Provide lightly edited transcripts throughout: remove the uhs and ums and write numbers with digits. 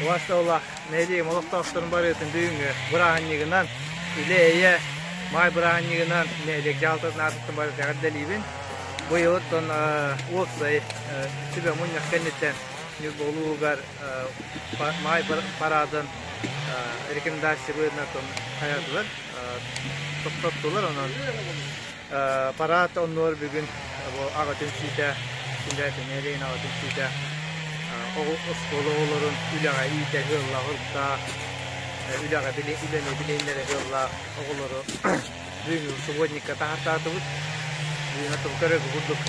Убаастабыллаах нэһилиэгим олохтоохторун барыытын бүгүҥҥү бырааһынньыгынан, үлэ-эйэ, маай бырааһынньыгынан нэһилиэк дьаһалтатын аатыттан бары эҕэрдэлиибин. Быйыл оттон уопсай сүбэ мунньах кэнниттэн Ньурба улууһугар маай параадын рекомендация быһыытынан хайаатылар, тохтоттулар. Онон параад оннугар бүгүн бу аҕа түмсүүтэ, Күндээти нэһилиэгин аҕа түмсүүтэ оскуола оҕолорун үлэҕэ иитэр ыаллаах уруктаах, үлэҕэ үлэни билиэннэрэ ыаллаах оҕолору бүгүҥҥү субботникка таһаартаатыбыт. Бүгүн оттон көрөргө курдук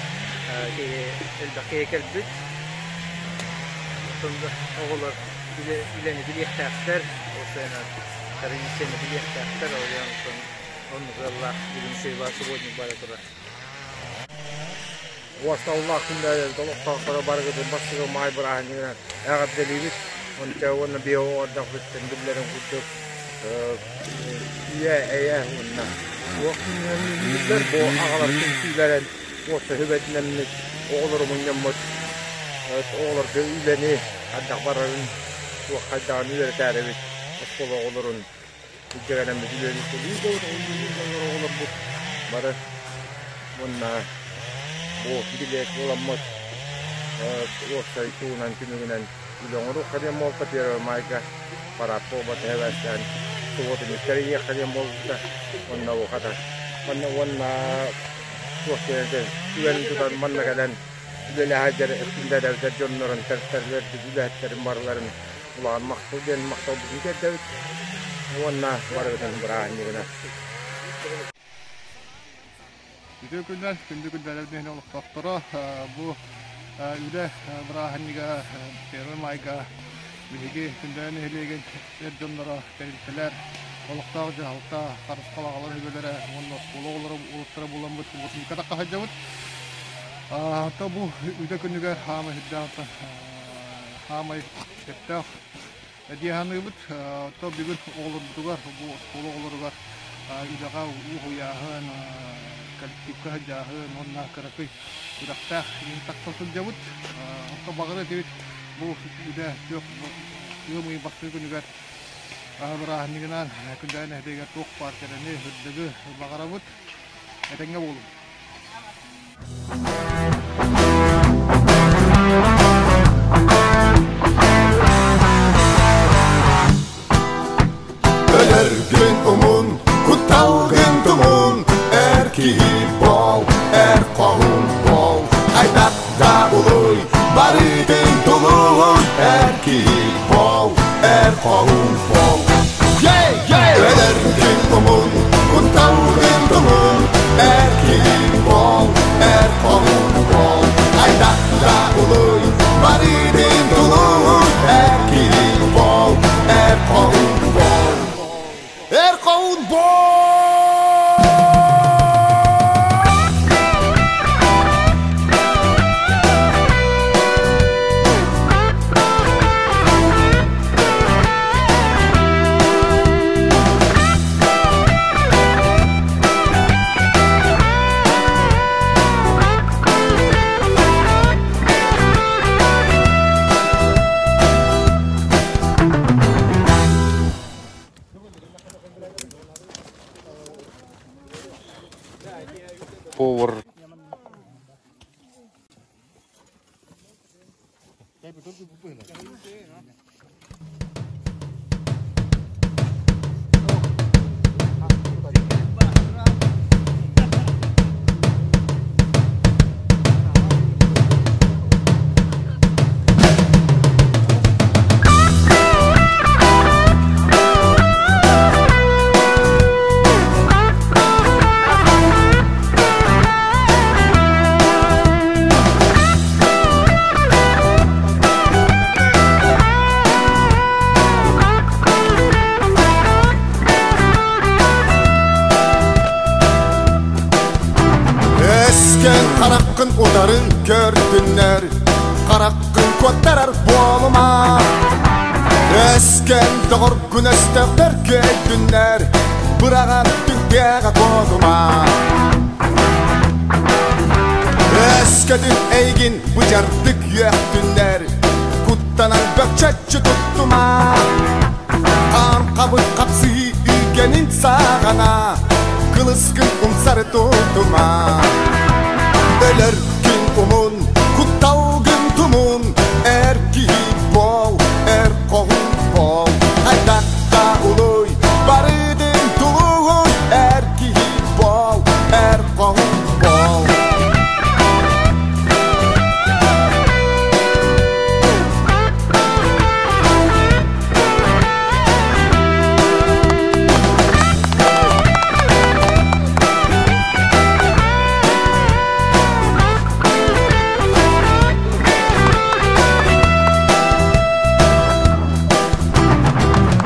киһи элбэх киһи кэлбит. Оттон оҕолор үлэни билиэхтээхтэр, ол сайынан традицияны билиэхтээхтэр, ол иһин оттон оннук ыаллаах бүгүн субботник бара турар. Уосталлаах күннээри олохтоохторо барыгытын бастакы маай бырааһынньыгынан эҕэрдэлиибит. Онча уонна биэһ оҕордохпуттан биллэрин курдук үйэ эйэ уонна туох күннэр бу аҕалар түмсүүлэрин уопса сүбэтинэммит оҕолору мунньаммыт оҕолорго үлэни хайдах барарын туох хайдаҕын үөрэтээрибит оскуола оҕолорун Илдьэгэлэммит үлэни сэлии оҕолорбут бары уонна бу билиэт ыламмыт уопсай туунан түмүгүнэн үлэ оҥоруохха диэн буолта Первое майга парад буолбат эбээстээн субуотунньук тэрийиэххэ диэн буолбута уонна хата манна уонна туох диэн түгэн тутан манна кэлэн үлэлэһэ сылдьар дьоннорун тэрилтэлэр үлэһиттэрин барыларын Улахан махтал диэн махталбытын тиэрдэбит уонна барыгытын бырааһынньыгынан. Үтүө күннэр, күндү күндэлэр нэһилиэк олохтоохторо бу үлэ бырааһынньыга Первый майга биһиги Күндэлэ нэһилиэгин эр дьонноро, тэрилтэлэр, олохтоох дьаһалта, харысхал аҕалар үбэлэрэ уонна оскуола оҕолоро уолаттара буоламмыт субуотунньукка тахха сылдьабыт. То бу үлэ күнүгэр хаамай сирдээх Хаамай сөптөөх дии саныыбыт. То бүгүн оҕолорбутугар, бу оскуола оҕолоругар үлэҕэ уһуйааһын, коллективка сылдьааһын уонна кыракый күрэхтээх иһин тахса сылдьабыт. Онтон баҕар этибит бу үлэ күөх ыам ыйын бастакы күнүгэр бырааһынньыгынан Күндэйэ нэһилиэгэр туох баар кэрэни, үрдүгү баҕарабыт. Этэҥҥэ буолуҥ. Өлөргүн умун, кутталгын тумун, эр киһи бол, эр хоһун бол, хайдах да улуй, барытын тулуй, эр киһи бол, эр хоһун бол. Өлөргүн умун, кутталгын тумун, эр киһи бол, эр хоһун бол, хайдах да улуй, барытын тулуй, эр киһи бол, эр хоһун бол. Эр хоһун бол! Повар Эскен хараккын утары көрдүннэр, хараккын куоттарар буолума. Эскен доҕоргун өстөөхтөр көйдүннэр, быраҕан түҥкэҕэ куотума. Өскөтүн эйигин быдьардык үөхтүннэр, куттанан бөкчөччү туттума. санаа, кылыскын умсары тутума. Өлөр күн умун, кутталгын тумун, эр киһи бол, эр хоһун бол. Хайдахта улуй, барыдын тулуй, эр киһи бол, эр хоһун бол.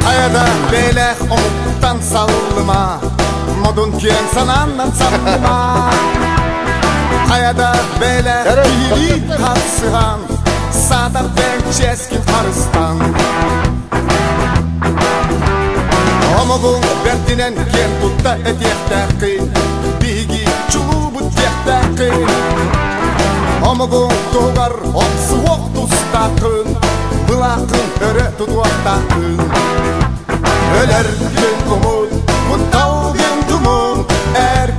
Хайада бэлэх омуктан саллыма, модун киэн санааннан саллыма. Хайада бэлэх киһилии харсыһан, саатар бэҥ чиэскин харыстан. Омугуҥ бэрдинэн киэн тутта этиэхтээххин, биһиги чулуубут диэхтээххин. Омугуҥ туһугар охсуһуох тустааххын, былааххын өрө тутуохтааххын. Өлөр күн умун, кутталгын тумун, эр